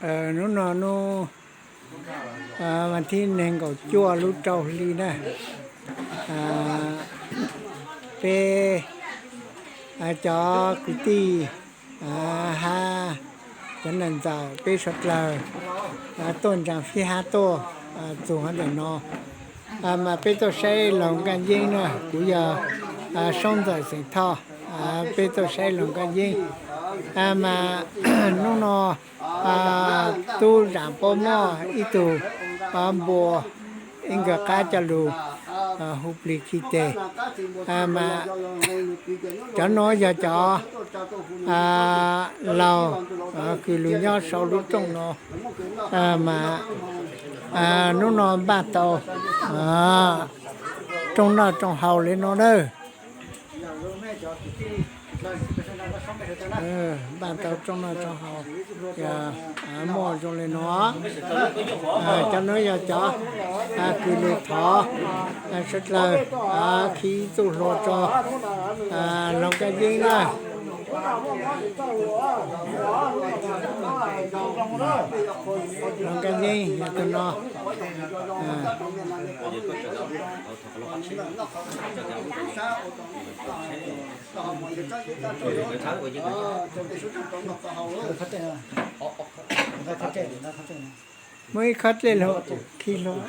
Hnub no hnub vas thib nees nkaum cuaj lub rau hli na, peb cov kwv tij hab cov neej tsa peb suav dlawg tuaj ntsaa fij hab tuaj txug hov ntawm no, mas peb tuaj saib laug Nkaj Yeeb na. Kuv yog Soob Ntxawm xeem Thoj, peb tuaj saib laug Nkaj Yeeb. Mas hnub no tub Zam Pob Moj ib tug npua ib nkawd qab coj lug hu plig khi tes. Mas cov nuav yog cov laug kws lug nyob sau lub rooj no, mas hnub no npaj tau rooj noj rooj haus le no na. Npaj tau rooj noj rooj haus, muaj zoo le no. Cov nuav yog cov kws lug thov suav dlawg khi ib txuj hlua rua laug Nkaj Yeeb na. Laug Nkaj Yeeb yog tug no. Muaj ib khob dlej lug khi lug.